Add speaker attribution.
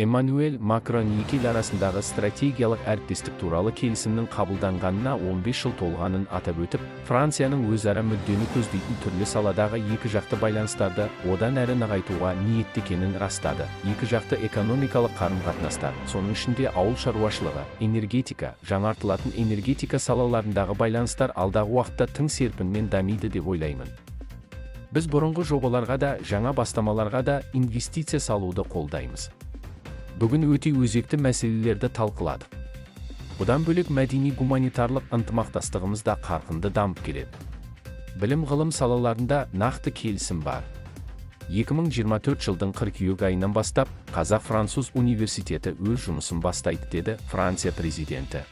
Speaker 1: Эммануэль Макрон екі ел арасындағы стратегиялық әріптестік туралы келісімнің қабылданғанына 15 жыл толғанын атап өтіп, Францияның өзара мүддені көздейтін түрлі саладағы екі жақты байланыстарды одан әрі нығайтуға ниетті екенін растады. Екі жақты экономикалық қарым-қатынастар, соның ішінде ауыл шаруашылығы, энергетика, жаңартылатын энергетика салаларындағы байланыстар алдағы уақытта тың серпінмен дамиды деп ойлаймын. Біз бұрынғы жобаларға да, жаңа бастамаларға да инвестиция салуды қолдаймыз. Бүгін өте өзекті мәселелерді талқыладық. Бұдан бөлек мәдени-гуманитарлық ынтымақтастығымыз да қарқынды дамып келеді. Білім-ғылым салаларында нақты келісім бар. 2024 жылдың қыркүйек айынан бастап Қазақ-Француз университеті өз жұмысын бастайды, деді Франция президенті.